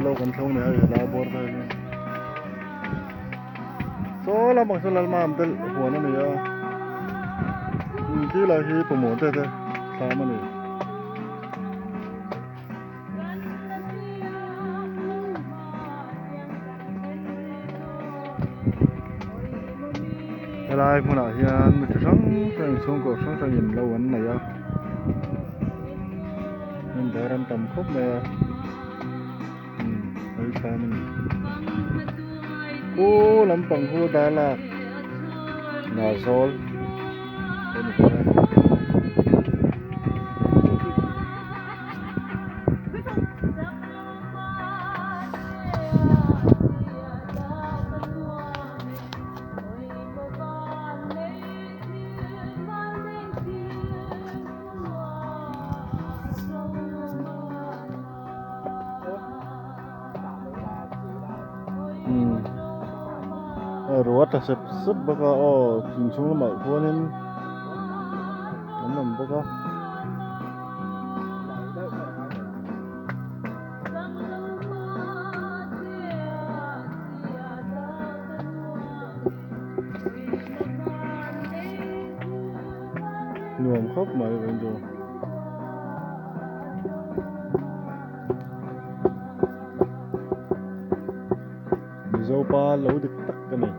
lo kan thleng a ni hei helai bawr vel hi saw lampang saw lalmam te huan a ni a ti lai hi pawhmawh te te thlam a ni. Helai hmunah hian mi chi hrang hrang chhungkaw hrang hrangin lo an nei a member an tam khawp mai a umm hei thlam a ni khu lampang khu darlak Hnahzawl a ni bawk a. Ruah tla sep sep bawk a aw inchhung lamah khuanin an awm bawk a. Nuam khawp mai vawiin chu. Mizo pa lo dik tak ka ni.